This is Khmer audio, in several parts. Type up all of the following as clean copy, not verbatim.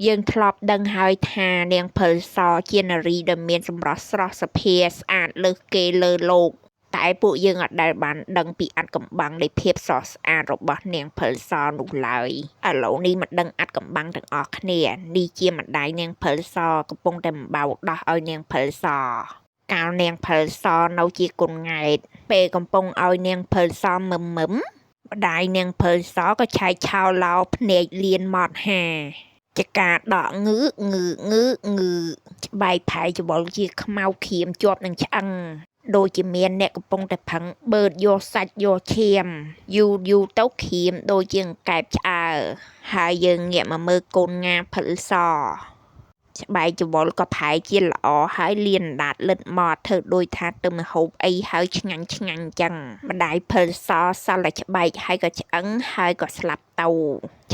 យើងធ្លាប់ដឹងហើយថានាងពិលសជានារីដែលមានសម្រស់ស្រស់សភាស្អាតលើសគេលើលោក តែពួកយើងអត់ដែលបានដឹងពីអាថ៌កំបាំងនៃភាពស្រស់ស្អាតរបស់នាងពិលសនោះឡើយឥឡូវនេះមកដឹងអាថ៌កំបាំងទាំងអស់គ្នានេះជាម្ដាយនាងពិលសកំពុងតែអំបៅដោះឲ្យនាងពិលសកាលនាងពិលសនៅជាគុណង៉ែតពេលកំពុងឲ្យនាងពិលសមឹមមម្ដាយនាងពិលសក៏ឆែកឆោឡោភ្នែកលៀនម៉ត់ហា ចការដកងឺងឺងឺងឺច្បែកផែច្បល់ជាខ្មៅខៀមជាប់នឹងឆ្អឹងដូចជាមានអ្នកកំពុងតែផឹងបឺតយកសាច់យកឈាមយូរយូរទៅខៀមដូចជាអង្កែបឆ្អើរហើយយើងងាកមកមើលកូនងាផលិសច្បែកច្បល់ក៏ផែជាល្អហើយលៀនដាតលិតមកធ្វើដូចថាទៅមហូបអីហើយឆ្ងាញ់ឆ្ងាញ់ចឹងម្ដាយផលសសល់តែច្បែកហើយក៏ឆ្អឹងហើយក៏ស្លាប់ទៅ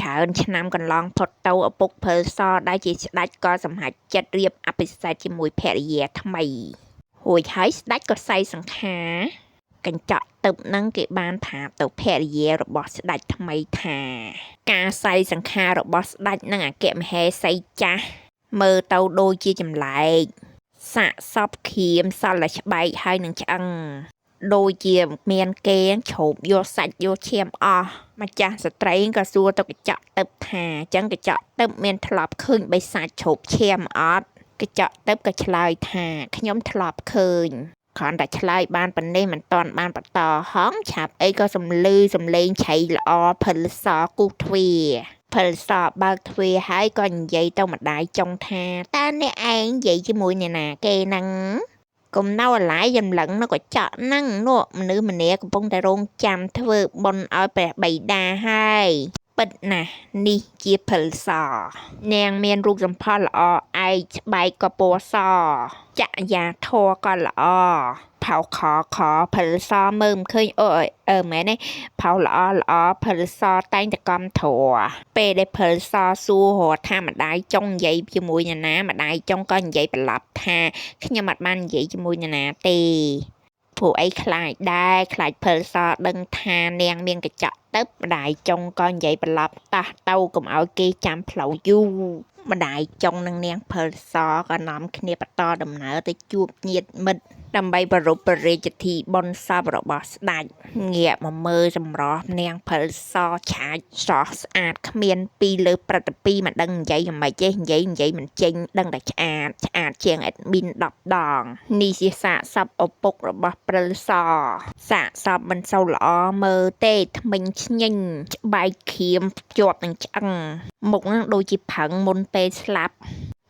ច្រើនឆ្នាំកន្លងផុតទៅឪពុកផលសដែលជាស្ដេចក៏សម្រេចចិត្តរៀបអភិសេកជាមួយភរិយាថ្មីរួចហើយស្ដេចក៏សៃសង្ខារកញ្ចក់ទឹកនឹងគេបានប្រាប់ទៅភរិយារបស់ស្ដេចថ្មីថាការសៃសង្ខាររបស់ស្ដេចនិងអគ្គមហេសីចាស់មើលទៅដូចជាចម្លែកសាកសពខៀមសល់តែច្បែកហើយនឹងឆ្អឹងដូចជាមានគេឈោបយកសាច់យកឈាមអស់ម្ចាស់ស្ត្រីក៏សួរទៅកញ្ចក់ទឹកថាអញ្ចឹងកញ្ចក់ទឹកមានធ្លាប់ឃើញបិសាចឈោបឈាមអត់កញ្ចក់ទឹកក៏ឆ្លើយថាខ្ញុំធ្លាប់ឃើញគ្រាន់តែឆ្លើយបានប៉ុណ្ណេះមិនតាន់បានបន្តហងឆាប់អីក៏សំលឺសំលេងឆៃល្អផលសគូសទ្វាផលសបើកទ្វារហើយក៏និយាយទៅម្ដាយចុងថាតើអ្នកឯងនិយាយជាមួយអ្នកណាគេហ្នឹងកុំនៅអាឡ័យចម្លឹងនៅកញ្ចក់ហ្នឹងនោះមនុស្សម្នាកំពុងតែរងចាំធ្វើបុណ្យឲ្យព្រះបិតាហើយពិតណាស់នេះជាផលសនាងមានរូបសម្ផស្សល្អឯកច្បែកក៏ពណ៌សចរិយាធម៌ក៏ល្អផៅខខផលសមើលមិនឃើញអូអឺមែនទេផៅល្អល្អផលសតែងតែកំធរពេលដែលផលសសួររកថាម្ដាយចុងនិយាយជាមួយនរណាម្ដាយចុងក៏និយាយប្រឡប់ថាខ្ញុំអត់បាននិយាយជាមួយនរណាទេព្រោះអីខ្លាចដែរខ្លាចផលសដឹងថានាងមានកញ្ចក់ទឹកម្ដាយចុងក៏និយាយប្រឡប់តោះទៅកុំឲ្យគេចាំផ្លូវយូរម្ដាយចុងនិងនាងផលសក៏នាំគ្នាបន្តដំណើរទៅជួបញាតិមិត្តដើម្បីប្រារព្ធព្រះរាជពិធីបុណ្យសពរបស់ស្ដេចងាកមកមើលសម្រស់នាងផលសឆាចស្រស់ស្អាតគ្មានពីលើប្រតិពីមិនដឹងនិយាយយ៉ាងម៉េចទេនិយាយនិយាយមិនចេញដឹងតែឆ្អាតឆ្អាតជាងអេដមីន10ដងនេះជាសាកសពឪពុករបស់ព្រិលសសាកសពមិនសូវល្អមើលទេថ្មិញឆ្ញិញច្បែកខៀមជាប់នឹងឆ្អឹងមុខហ្នឹងដូចជាប្រឹងមុនពេលស្លាប់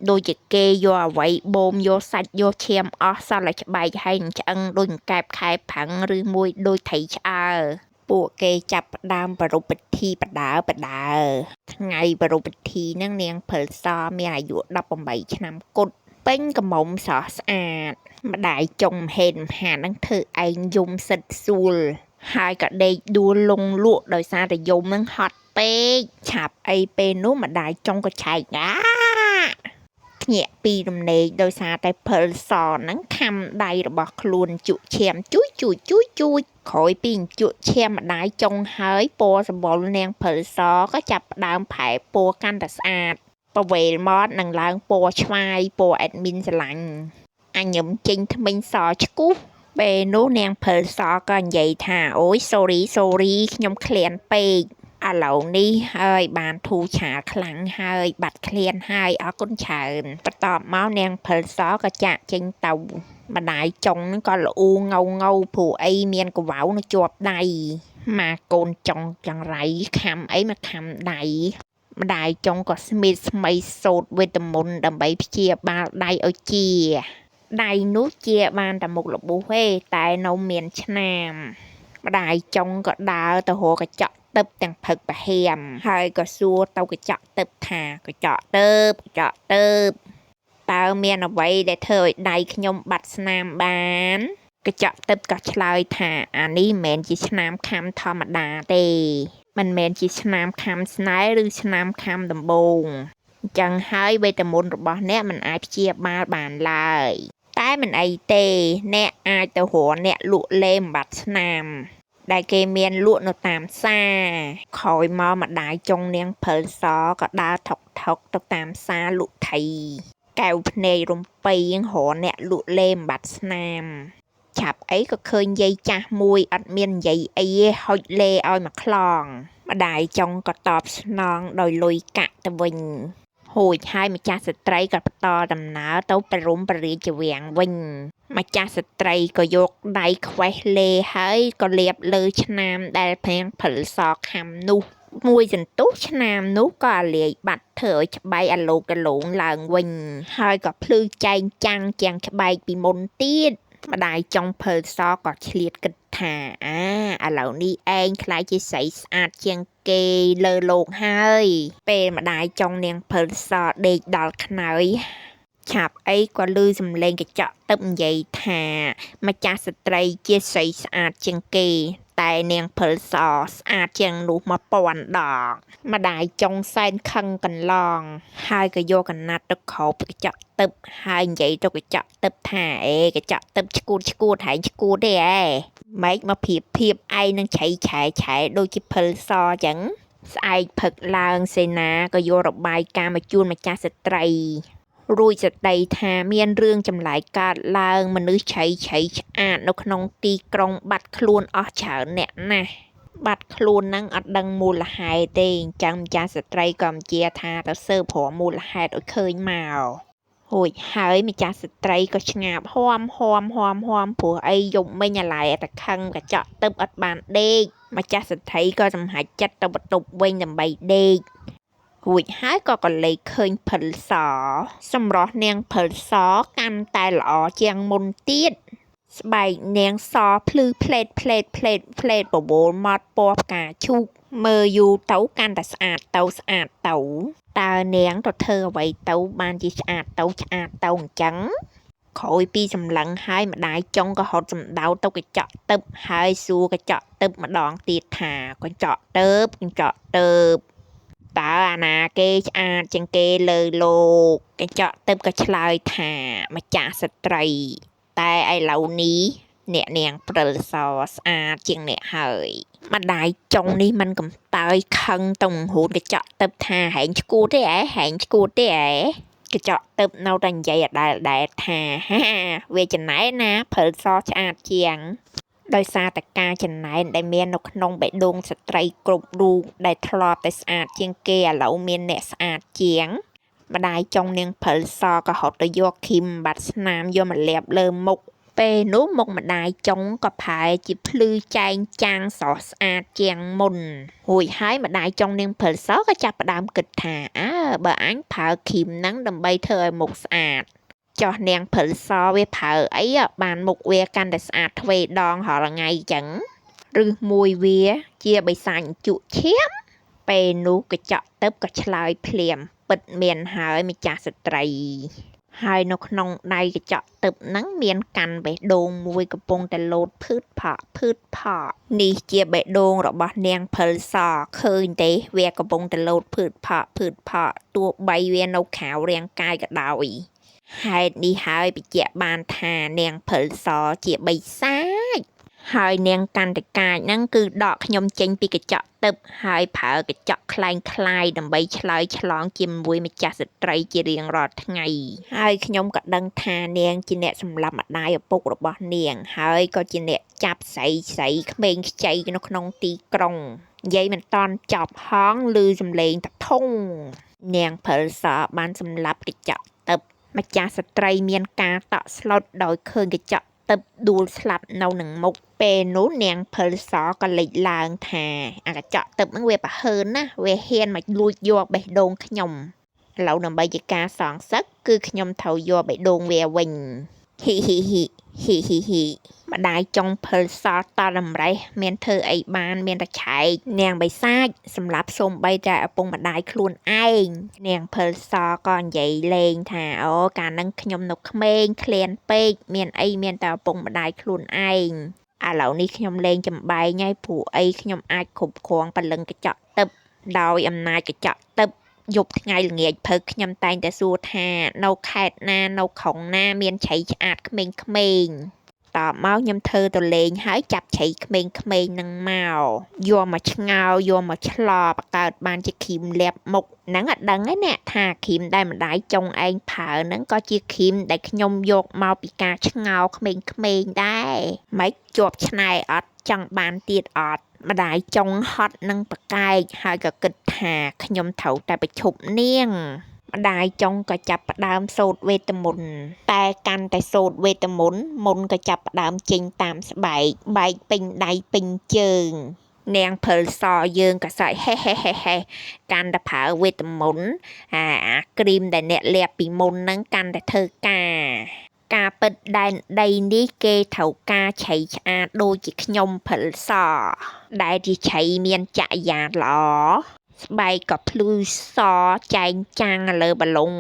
ដូចជាគេយកអ្វីបូមយកសាច់យកឈាមអស់សល់តែច្បែកហើយនឹងឆ្អឹងដូចកែបខែប្រឹងឬមួយដូចត្រីឆ្អើរពួកគេចាប់ផ្ដើមប្រារព្ធពិធីបដើបដើថ្ងៃប្រារព្ធពិធីហ្នឹងនាងពិលសមានអាយុ18ឆ្នាំគត់ពេញក្រមុំស្រស់ស្អាតម្ដាយចុងហេតមហានឹងធ្វើឯងយំសិតសួលហើយក៏ដេកដួលលងលក់ដោយសារតែយំនឹងហត់ពេកឆាប់អីពេលនោះម្ដាយចុងក៏ឆែកអាភ្ញាក់ពីដំណេកដោយសារតែពិលសហ្នឹងខំដៃរបស់ខ្លួនជក់ឈាមជួយជួយជួយជួយក្រោយពីជក់ឈាមម្ដាយចុងហើយពណ៌សម្បុរនាងពិលសក៏ចាប់ផ្ដើមប្រែពណ៌កាន់តែស្អាតប្រវេលម៉ត់នឹងឡើងពណ៌ឆ្វាយពណ៌អេដមីនស្រឡាញ់អញញឹមចេញថ្មិញសឆ្គូសពេលនោះនាងពិលសក៏និយាយថាអូយ sorry sorry ខ្ញុំឃ្លានពេកឥឡូវនេះហើយបានធូរឆាលខ្លាំងហើយបាត់ឃ្លានហើយអរគុណច្រើនបន្ទាប់មកនាងពិលសក៏ចាក់ចេញទៅម្ដាយចុងក៏ល្អូងងៅព្រោះអីមានកវ៉ៅនៅជាប់ដៃម៉ាកូនចុងចង្រៃខំអីមកខំដៃម្ដាយចុងក៏ស្មៀតស្មីសូត្រវេទមន្តដើម្បីព្យាបាលដៃឲ្យជាដៃនោះជាបានតែមុខរបួសទេតែនៅមានឆ្នាំម្ដាយចុងក៏ដើរទៅរកកញ្ចក់ទឹកទាំងផឹកប្រហែមហើយក៏សួរទៅកញ្ចក់ទឹកថាកញ្ចក់ទឹកកញ្ចក់ទឹកតើមានអ្វីដែលធ្វើឲ្យដៃខ្ញុំបាត់ស្នាមបានកញ្ចក់ទឹកក៏ឆ្លើយថាអានេះមិនមែនជាឆ្នាំខំធម្មតាទេមិនមែនជាឆ្នាំខំស្នេហ៍ឬឆ្នាំខំដំបូងអញ្ចឹងហើយវេទមន្តរបស់អ្នកមិនអាចព្យាបាលបានឡើយតែមិនអីទេអ្នកអាចទៅរកអ្នកលក់លេមបាត់ស្នាម ដែលគេមានលក់នៅតាមផ្សារក្រោយមកម្ដាយចុងនាងព្រិលសក៏ដើរថុកថុកទៅតាមផ្សារលក់ថៃកែវភ្នែករំពៃរកអ្នកលក់លេមបាត់ស្នាមឆាប់អីក៏ឃើញយាយចាស់មួយអត់មាននិយាយអីទេហុចលេឲ្យមកខ្លងម្ដាយចុងក៏តបស្នងដោយលុយកាក់ទៅវិញរួចហើយម្ចាស់ស្ត្រីក៏បន្តដំណើរទៅព្រំព្រះរាជវាំងវិញម្ចាស់ស្ត្រីក៏យកដៃខ្វេះលេហើយក៏លាបលើឆ្នាមដែលព្រាងព្រិលសខំនោះមួយសន្ទុះឆ្នាមនោះក៏អាលាយបាត់ធ្វើឲ្យច្បែកអាលោកកលងឡើងវិញហើយក៏ភ្លឺចែងចាំងជាងច្បែកពីមុនទៀតម្ដាយចុងភើសក៏ឆ្លៀតគិតថាអាឥឡូវនេះឯងក្លាយជាស្រីស្អាតជាងគេលើលោកហើយពេលម្ដាយចុងនាងភើសដេកដល់ខ្នើយឆាប់អីក៏ឮសំឡេងកញ្ចក់ទឹកនិយាយថាម្ចាស់ស្ត្រីជាស្រីស្អាតជាងគេតែនាងភើសស្អាតជាងនោះ1000ដងម្ដាយចុងសែនខឹងកន្លងហើយក៏យកកណាត់ទៅគ្របកញ្ចក់ទឹកហើយនិយាយទៅកញ្ចក់ទឹកថាអេកញ្ចក់ទឹកឆ្កួតឆ្កួតហែងឆ្កួតទេឯម៉េចមកប្រៀបធៀបឯងនឹងឆៃឆែឆែដូចជាភើសចឹងស្អែកផឹកឡើងសេនាក៏យករបាយការណ៍មកជូនម្ចាស់ស្ត្រីរួចសដីថាមានរឿងចម្លែកកើតឡើងមនុស្សឆៃឆៃឆ្អាតនៅក្នុងទីក្រុងបាត់ខ្លួនអស់ច្រើនអ្នកណាស់បាត់ខ្លួននឹងអត់ដឹងមូលហេតុទេអញ្ចឹងម្ចាស់ស្ត្រីក៏បញ្ជាថាទៅស៊ើបរកមូលហេតុឲ្យឃើញមករួចហើយម្ចាស់ស្ត្រីក៏ឆ្ងាបហួមហួមហួមហួមព្រោះអីយប់មិញអាឡែតែខឹងកញ្ចក់ទឹកអត់បានដេកម្ចាស់ស្ត្រីក៏សម្រេចចិត្តទៅបន្ទប់វិញដើម្បីដេករួចហើយក៏កលេចឃើញភិលសសម្រស់នាងភិលសកាន់តែល្អជាងមុនទៀតស្បែកនាងសភ្លឺផ្លេតផ្លេតផ្លេតផ្លេតបបូលម៉ត់ពណ៌ផ្កាឈូកមើលយូរទៅកាន់តែស្អាតទៅស្អាតទៅតើនាងទៅធ្វើអ្វីទៅបានជាស្អាតទៅស្អាតទៅអញ្ចឹងក្រោយពីសម្លឹងហើយម្ដាយចុងក៏ហត់សម្ដៅទៅកញ្ចក់ទឹកហើយសួរកញ្ចក់ទឹកម្ដងទៀតថាកញ្ចក់ទៅកញ្ចក់ទៅតើអាណាគេឆ្អាតជាងគេលើលោកកញ្ចក់ទឹកក៏ឆ្លើយថាម្ចាស់ស្ត្រីតែឥឡូវនេះអ្នកនាងព្រិលសស្អាតជាងអ្នកហើយម្ដាយចុងនេះមិនកំតើយខឹងទៅហូតកញ្ចក់ទឹកថាហែងឆ្កួតទេឯហែងឆ្កួតទេឯកញ្ចក់ទឹកនៅតែនិយាយអដែលដែលថាហាវាចំណែនណាព្រិលសឆ្អាតជាងដោយសារតែការចំណែនដែលមាននៅក្នុងបេះដូងស្ត្រីគ្រប់រូបដែលធ្លាប់តែស្អាតជាងគេឥឡូវមានអ្នកស្អាតជាងម្ដាយចុងនាងព្រិលសក៏ហត់ទៅយកឃីមបាត់ស្នាមយកមកលាបលើមុខពេលនោះមុខម្ដាយចុងក៏ប្រែជាភ្លឺចែងចាំងស្រស់ស្អាតជាងមុនរួចហើយម្ដាយចុងនាងព្រិលសក៏ចាប់ផ្ដើមគិតថាអើបើអញប្រើឃីមហ្នឹងដើម្បីធ្វើឲ្យមុខស្អាតចោះនាងព្រិលសវាប្រើអីបានមុខវាកាន់តែស្អាតទ្វេដងរាល់ថ្ងៃចឹងឬមួយវាជាបិសាចជក់ឈាមពេលនោះកញ្ចក់ទឹកក៏ឆ្លើយភ្លាមពិតមានហើយម្ចាស់ស្ត្រីហើយនៅក្នុងដៃកញ្ចក់ទឹកហ្នឹងមានកាន់បេះដូងមួយកំពុងតែលោតភឺតផក់ភឺតផក់នេះជាបេះដូងរបស់នាងព្រិលសឃើញទេវាកំពុងតែលោតភឺតផក់ភឺតផក់ទោះបីវានៅក្រៅរាងកាយក៏ដោយហេតុនេះហើយបញ្ជាក់បានថានាងព្រិលសជាបិសាចហើយនាងកាន់តែកាចហ្នឹងគឺដកខ្ញុំចេញពីកញ្ចក់ទឹកហើយប្រើកញ្ចក់ក្លែងក្លាយដើម្បីឆ្លើយឆ្លងជាមួយម្ចាស់ស្ត្រីជារៀងរាល់ថ្ងៃហើយខ្ញុំក៏ដឹងថានាងជាអ្នកសម្លាប់ម្ដាយឪពុករបស់នាងហើយក៏ជាអ្នកចាប់ស្រីស្រីក្មេងខ្ចីនៅក្នុងទីក្រុងនិយាយមិនតាន់ចប់ហងឮសំឡេងតធុងនាងព្រិលសបានសម្លាប់កញ្ចក់ទឹកម្ចាស់ស្ត្រីមានការតក់ស្លុតដោយឃើញកញ្ចក់ទឹកដួលស្លាប់នៅនឹងមុខពេលនោះនាងព្រិលសក៏លេចឡើងថាអាកញ្ចក់ទឹកហ្នឹងវាប្រហើនណាវាហ៊ានមកលួចយកបេះដូងខ្ញុំឥឡូវដើម្បីជាការសងសឹកគឺខ្ញុំត្រូវយកបេះដូងវាវិញហ៊ីហ៊ីហ៊ីហ៊ីហ៊ីហ៊ីម្ដាយចុងព្រិលសតតម្រេះមានធ្វើអីបានមានតែឆែកនាងបិសាចសម្រាប់សូម្បីតែឪពុកម្ដាយខ្លួនឯងនាងព្រិលសក៏និយាយលេងថាអូកាលហ្នឹងខ្ញុំនៅក្មេងឃ្លានពេកមានអីមានតែឪពុកម្ដាយខ្លួនឯងឥឡូវនេះខ្ញុំលេងចំបែងហើយព្រោះអីខ្ញុំអាចគ្រប់គ្រងព្រលឹងកញ្ចក់ទឹកដោយអំណាចកញ្ចក់ទឹកយប់ថ្ងៃល្ងាចព្រឹកខ្ញុំតែងតែសួរថានៅខេត្តណានៅក្រុងណាមានឆៃឆ្អាតក្មេងៗ តបមកខ្ញុំធ្វើទៅលេងហើយចាប់ឆីក្មេងៗនឹងមកយកមកឆ្ងោយកមកឆ្លបង្កើតបានជាគ្រីមលាបមុខហ្នឹងអត់ដឹងទេអ្នកថាគ្រីមដែលម្ដាយចុងឯងប្រើហ្នឹងក៏ជាគ្រីមដែលខ្ញុំយកមកពីការឆ្ងោក្មេងៗដែរមិនជាប់ឆ្នៃអត់ចង់បានទៀតអត់ម្ដាយចុងហត់នឹងប្រកែកហើយក៏គិតថាខ្ញុំត្រូវតែប្រឈប់នាងម្ដាយចុងក៏ចាប់ផ្ដើមសូត្រវេទមន្តតែកាន់តែសូត្រវេទមន្តមន្តក៏ចាប់ផ្ដើមចេញតាមស្បែកបែកពេញដៃពេញជើងនាងភិលសយើងក៏សើចហេហេហេហេកាន់តែប្រើវេទមន្តអាគ្រីមដែលអ្នកលាបពីមុនហ្នឹងកាន់តែធ្វើការការពិតដែនដីនេះគេត្រូវការឆីឆ្អាតដូចជាខ្ញុំភិលសដែលជាឆីមានចរិយាល្អស្បែកក៏ភ្លឺសចែងចាំងលើបលុង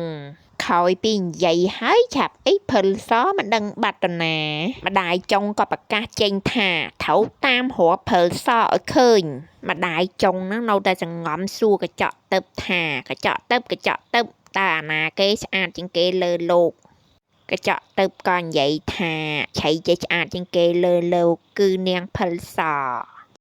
ខោយពីនិយាយហើយឆាប់អីភិលសមិនដឹងបាត់តាណាម្ដាយចុងក៏ប្រកាសចេញថាត្រូវតាមរកភិលសឲ្យឃើញម្ដាយចុងហ្នឹងនៅតែសង្ងំសួរកញ្ចក់ទឹកថាកញ្ចក់ទឹកកញ្ចក់ទឹកតើអាណាគេស្អាតជាងគេលើលោកកញ្ចក់ទឹកក៏និយាយថាឆីចេះស្អាតជាងគេលើលោកគឺនាងភិលស